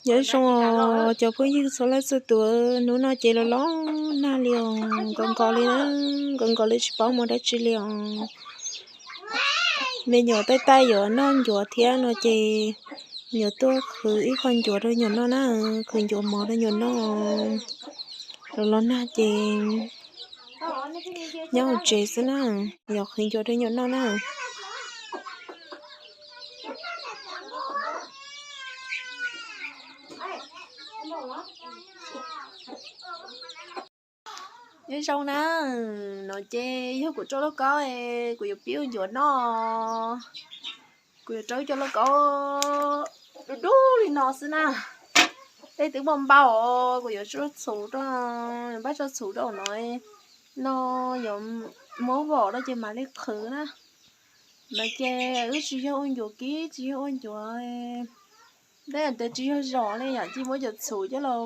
Nyob zoo os cov phooj ywg txhua leej txhua tus, hnub no ces los los nag li os, nkaus nkaus li na, nkaus nkaus li tsis paub mus dab tsi li os. Me nyuam taij taij yuav noj ncuav thiab no ces nyuam tuaj qhwv ib qho ncuav rau nyuam noj na, qhwv ncuav mov rau nyuam noj. Los los nag ces nyob hauv tsev xwb na, yuav qhwv ncuav rau nyuam noj na. Nyob zoo na, no ces yog kuv rau lauj kaub, kuv yuav pib ua ncuav noj. Kuv yuav rau cov lauj kaub dub dub li no xwb na. Dej twb npau npau, kuv yuav tso txhuv rau, npaj tso txhuv rau no, no yuav muab vom rau ces mam li qhwv na. No ces wb tsis yog ua ncuav kib, tsis yog ua ncuav, tej tias tsis yog zom li yom, ces muab cov txhuv coj los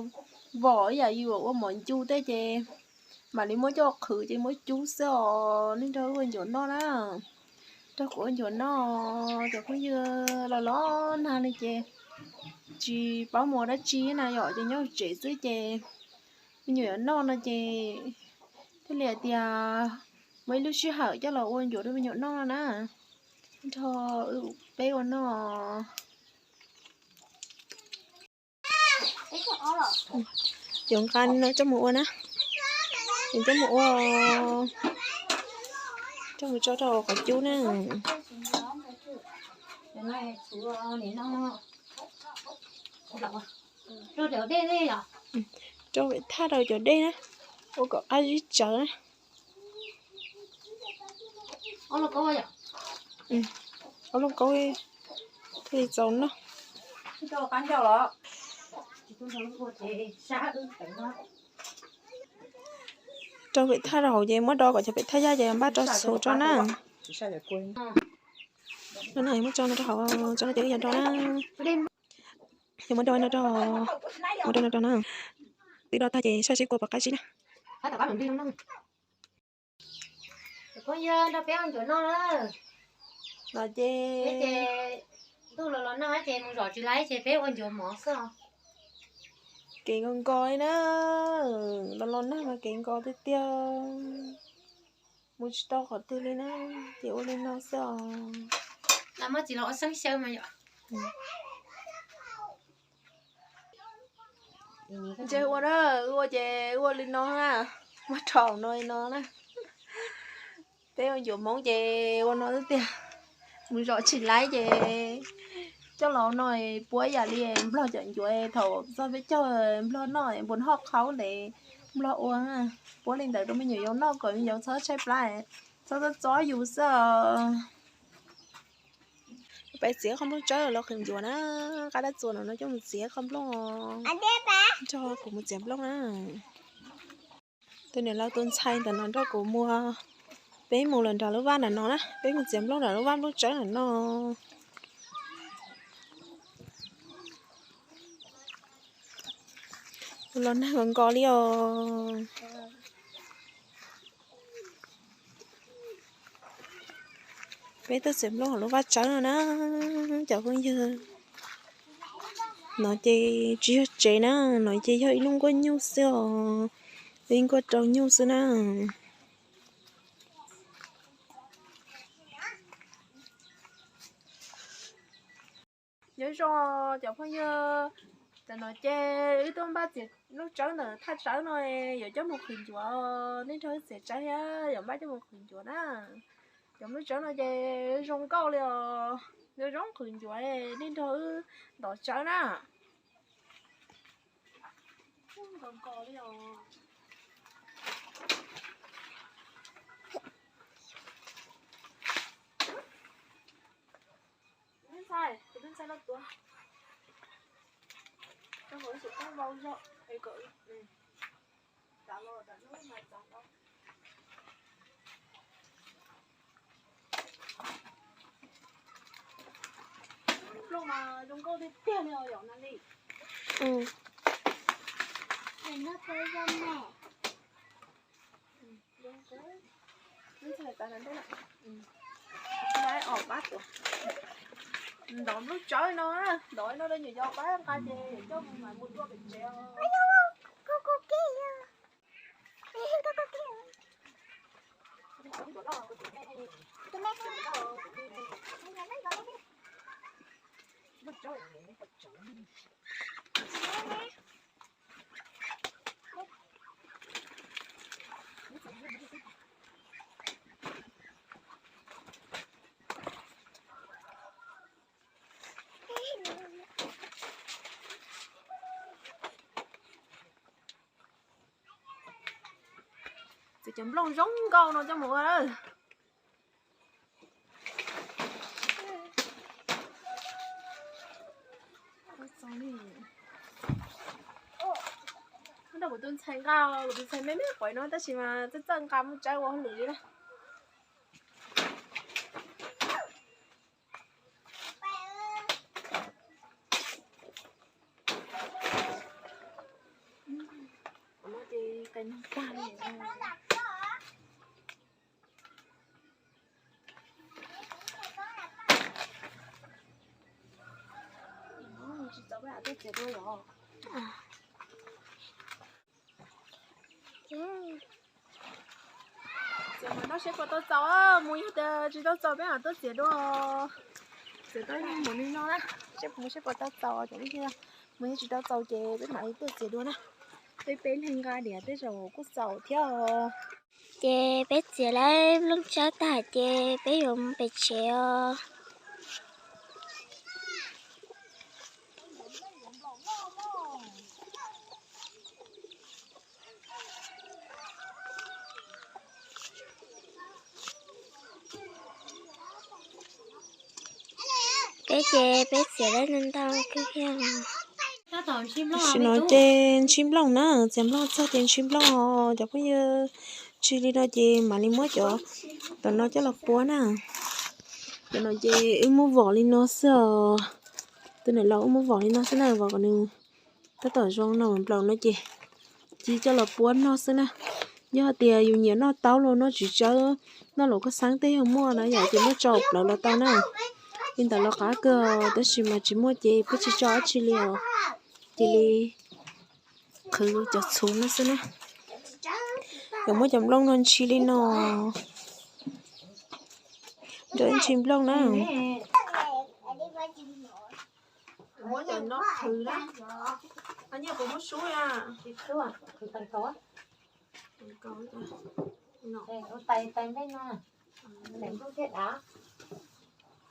vom ib yam yus ua mov ncu tej ces mam li muab coj qhwv ces muab cub xwb os. Nej nrog wb ua ncuav noj na, nrog kuv ua ncuav noj. Cov phooj ywg, los los nag li ces tsis paub mus dab tsi na yom, ces nyob tsev xwb ces me nyuam yuav noj no ces thiaj li hais tias muaj ib lub sij hawm coj los ua ncuav rau me nyuam noj na. Nrog wb peb ua noj. Yuav nqa no coj mus ua na, yuav coj mus ua, coj mus tso rau qhov cub na. Rau pem thaj rau cov dej na, ua kom qab zib tsawv na. Ob lub kaub thiaj li txaus noj. Rau pem thaj rau hauv ces muab do kom cov pem thaj yaj ces npaj rau txhuv tso na. No na, muab tso no rau hauv, tso no ces wb yuav do na. Yog muab do no rau, muab do no rau na. Twb do tag ces saib seb kua puas qab zib na. Phooj ywg, nrog peb ua ncuav noj na. No ces ntuj los los nag ces mus zom tsis laiv ces peb ua ncuav mov xwb os. Kev nkaus nkaus li na, los los nag mas kev nkaus tiag tiag, mus tsis tau qhov twg li na, ces ua li no xwb os. Muab txiv los ua xeeb xyaw mas yom. Ntshe ua na, ua ces ua li no na, muab rau no li no na. Peb ua ncuav Hmoob ces ua no xwb tiag, mus zom tsis laiv ces coj los no puab ib yam li nplog cov ncuav thaum txog peb caug nplog noj npuas hoj qhaub ntev nplog ua, puab li ntawd rau me nyuam yaus noj kom me nyuam yaus txhob tshaib plab, txhob txob txob yus xwb os. Peb txiav qhov nplooj tsawb los qhwv ncuav na, qab dab txuas no no coj mus txiav qhov nplooj, nrog kuv mus txiav nplooj na. Tus niam laus tus ntxhais ntawm no nrog kuv mus, peb mus lawm nram lub vaj nram no na, peb mus txiav nplooj nram lub vaj nplooj tsawb nram no. Los nag nkaus nkaus li os. Peb tuaj txiav nplooj hauv lub vaj tsawb no na, cov phooj ywg. No ces tsis yog tsev na, no ces yog ib lub nkuaj nyuj xwb os, ib nkuaj rau nyuj xwb na. Nyob zoo cov phooj ywg, tam no ces wb tuaj npaj txiav nplooj tsawb ntawm thaj tsawb no, yuav coj mus qhwv ncuav, nej nrog wb txiav tsawb thiab yuav npaj coj mus qhwv ncuav na. Cov nplooj tsawb no ces zoo nkauj li os, zoo zoo qhwv ncuav, nej nrog wb ntov tsawb na. Plooj mas zoo nkauj tiag tiag li os yom Nali. Ntov nplooj tsawb no, ntov no rau nyuam yaus pab nqa ces coj mus mam mus dua pem tsev. Txiav cov nplooj zoo nkauj no coj mus ua. Kuv tus ntxhais nqa, kuv tus ntxhais me me quav no tab sis mas txawj txawj nqa muaj tsawb ua hauj lwm li na. Txiav mas noj seb puas tau txaus, mus yog tias tsis tau txaus peb mam tuaj txiav dua. Txiav tau ib leeg mus li no na, seb mus seb puas tau txaus cov phooj ywg. Mus yog tsis tau txaus ces peb mam li tuaj txiav dua na. Peb peb leeg nqa diam tej zaum kuj txaus thiab. Ces peb txiav lawm nplooj tsawb tag ces peb yuav mus pem tsev os. Peb ces peb txiav lawm ntau kawg thiab. Tam sim no ces ntshis nplooj na, txiav nplooj txog ces ntshis nplooj os cov phooj ywg. Ntshis li no ces mam li muab cov tom no coj los puab na. Cov no ces wb muab vom li no xwb os. Tus niam laus wb muab vom li no xwb na, vom kom nws tab tom zoo no nplaum no ces ci coj los puab noj xwb na. Yog tias yus nyiam noj taub los noj txiv tsawb, noj luam koj xeeb tej yog muaj na yom ces muab tso plawv los tau na. Li ntawd los qab kawg tab sis mas tsis muaj ces peb tsis tso dab tsi li os. Cia li qhwv cov txhuv no xwb na. Yuav muab cov nplooj no ntshis li no. Nrog ntshis nplooj na. Muab cov no qhwv na. Nyiaj puas muab sub na?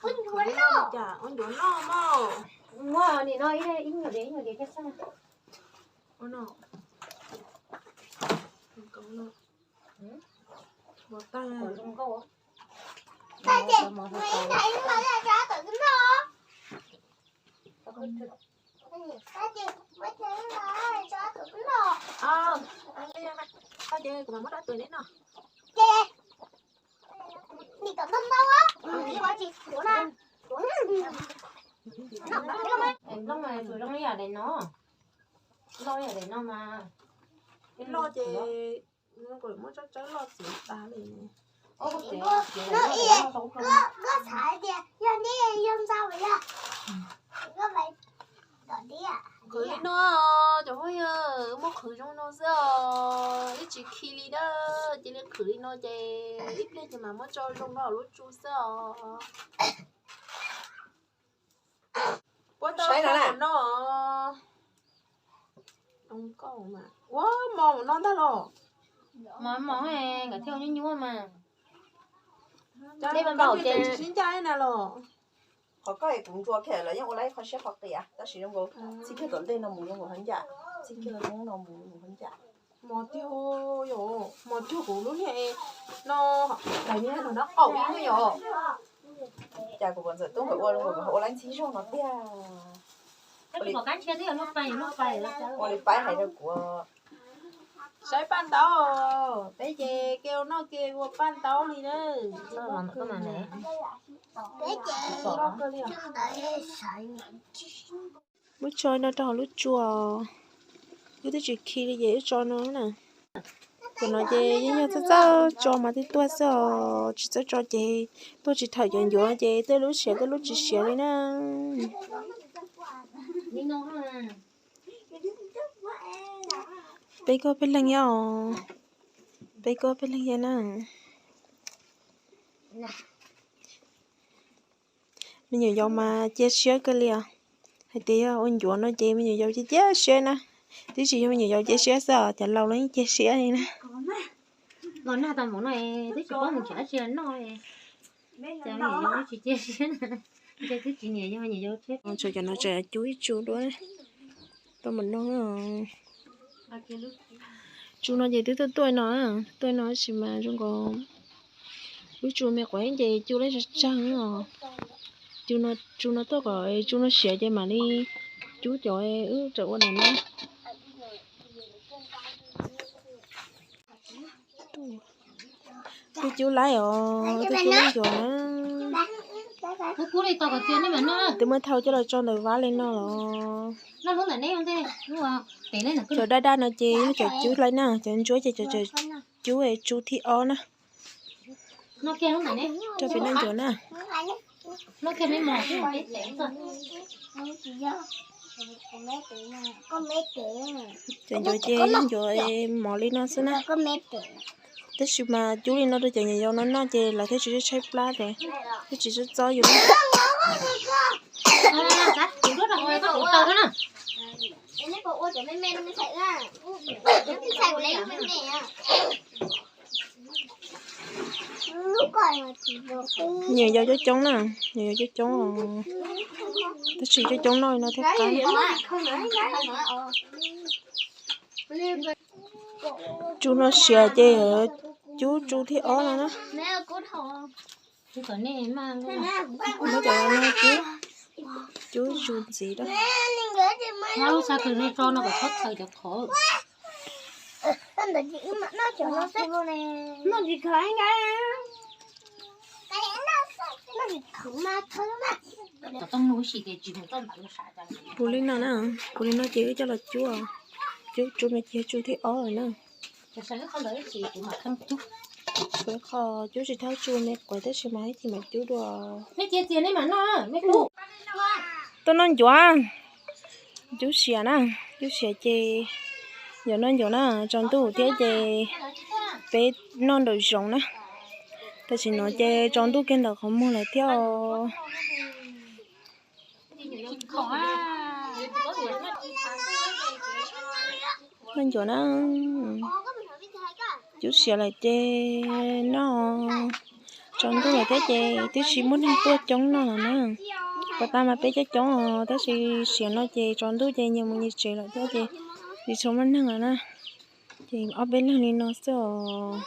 Ua ncuav noj, ua ncuav noj mog. Muab nim no ib nyuag diav ib nyuag diav thiab xwb. Nplooj mas tus zoo li yam daim no, loj yam daim no mas. Loj ces muab tsawb tsawb loj txiav tas li. Qhwv li no cov phooj ywg, muab qhwv zoo no xwb os, ib tsis khi li na. Cia li qhwv li no ces ib pliag ces mam muab tso zoo rau lub tsu xwb os. Puab tau no. Ua mos no ntag los. Mos mos nkawd thiaj nyuaj nyuaj mas. Dej mas npaum ces tsis sib ncaj na los. Qhov koj es kuv ntsuas kiag los yeej ua lawm ib qho siab qhov qias tab sis zoo nkaus txij kiag tom ntej no mus zoo nkaus hov ncaj, txij kiag no mus zoo nkaus hov ncaj. Mos tiag, mos tiag kuv lub niag no, daim niag no qaum ib yom. Cas kuv pom ntxawm tub nkawd ua zoo nkaus nkawd ua lawm ntxhi zog no tiag. Ua li paib hais rau kuv. Saib paj ntaub, peb ces ke noj ke ua paj ntaub li na. Muab tso no rau hauv lub tsua, wb twb tsis khi li ces wb tso no na. Cov no ces yeej yog txawj txawj tso mas thiaj tuaj xwb os, tsis txawj tso ces tuaj tsis thaum cov ncuav ces tej lub siav tej lub tsis siav li na. Peb koj peb leeg yog, peb koj peb leeg yog na. Me nyuam yaus mas cia siab kawg li os. Hais tias yog ua ncuav no ces me nyuam yaus cia cia siab na. Twb tsis yog me nyuam yaus cia siab xwb os, cov laus los yeej cia siab li na. Los nag tau mus no twb tsis paub mus nrhiav dab tsi noj, ces me nyuam yaus tsis cia siab na. Ces twb tsis niam yog me nyuam yaus thiab. Tshuav cov no tsam cub ib tsu dua. Tau mus noj. Tsu no ces twb tuaj tuaj no, tuaj no tab sis mas zoo nkaus lub tsu me quav ces cub lawm tsawg tsawg os. Tsu no tuaj kom tsu no siav ces mam li cub cov wb tseem ua ntawm no. Twb cub laib os, twb cub laib ncuav na. Twb muab thau coj los tso ntawm vaj li no los. Cov daj daj no ces yog cov cub laib na, cov ntsuab ces cov cub tsu thib ob na. Rau peb noj ncuav na. Cov ncuav ces yog ncuav mov li no xwb na. Tab sis mas cub li no rau cov nyuam yaus no noj ces lawv thiaj tsis tshaib plab ces thiaj tsis txob txob yus. Nyuam yaus coob coob na, nyuam yaus coob coob, tab sis coob coob noj no thiaj qab. Tsu no siav ces cub tsu thib ob no na. Muab cov no cub, cub tsu ntxiv rau. Puv li no na, puv li no ces wb coj los cub, cub tsu no ces tsu thib ob na. Qhov cub tsis thab tsu me quav tab sis mas ib chim mam cub dua. Tuaj noj ncuav, cub siav na, cub siav ces yuav noj ncuav na, tsaus ntuj thiab ces peb noj nraum zoov na. Tam sim no ces tsaus ntuj kiag ntawm qhov muag lawm thiab os. Noj ncuav na, cub siav lawm ces noj, tsaus ntuj lawm thiab ces twb tsis muaj neeg tuaj coob noj lawm na. Puas tas mas peb coob coob os, tab sis siav no ces tsaus ntuj ces nyias mus nyias tsev lawm thiab ces tsis tshua muaj neeg lawm na. Ces ob peb leeg li no xwb os.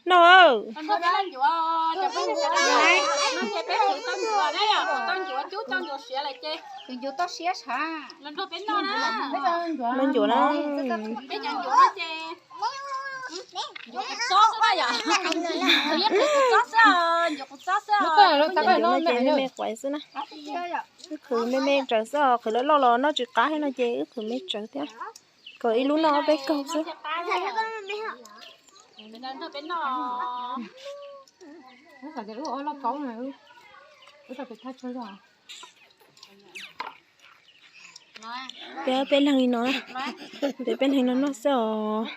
Noj. Noj ncuav na. Ncuav qus txob xwb na yom. Ncuav qus txob xwb. Ncuav qus txob xwb. Ncuav no ces me me quav xwb na. Wb khwv me me raws xwb os, qhwv loj loj los noj tsis qab thiab no ces wb khwv me raws thiab. Kom ib lub noj ob peb kaug xwb. Peb peb leeg li no, peb peb leeg no noj xwb os.